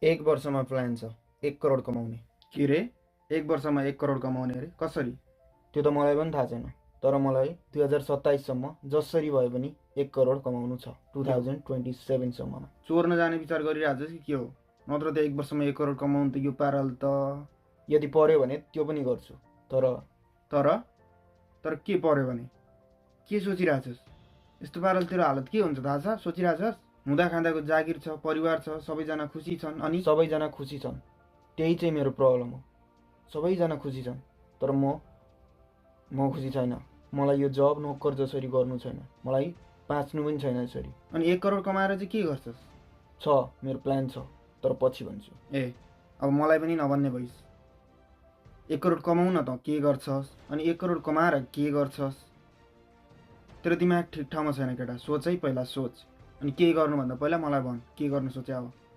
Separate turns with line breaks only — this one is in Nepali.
एक वर्षमा प्लान छ 1 करोड कमाउने।
के रे 1 वर्षमा 1 करोड कमाउने अरे कसरी?
त्यो त मलाई पनि थाहा छैन, तर मलाई 2027सम्म जसरी भए पनि 1 करोड कमाउनु छ,
यो
2027सम्ममा।
चोर्न जाने विचार गरिरहेछस् कि के हो? नत्र त 1 वर्षमा 1 करोड कमाउनु त यो पाराले त।
यदि पर्यो भने त्यो पनि गर्छु, तर
तर तर के पर्यो भने? के सोचिरहेछस्? यस्तो पाराले तेरो हालत के हुन्छ थाहा छ? सोचिरहेछस्? हुँदा खाँदाको जागिर छ, परिवार छ, सबैजना खुसी छन्, अनि
सबैजना खुसी छन्, त्यही चाहिँ मेरो प्रब्लम हो। सबैजना खुसी छन्, तर म खुसी छैन। मलाई यो जब नोकर जसरी गर्नु छैन, मलाई बाँच्नु पनि छैन यसरी।
अनि 1 करोड कमाएर चाहिँ के गर्छस्?
छ, मेरो प्लान छ, तर पछि भन्छु।
ए अब मलाई पनि नभन्ने भइस्। 1 करोड कमाउ न त के गर्छस्? अनि 1 करोड कमाएर के गर्छस्? तेरो दिमाग ठिक ठाउँमा छैन केटा, सोच है, पहिला सोच। अनि के गर्नुभन्दा पहिला मलाई भन्, के गर्नु सोचे अब?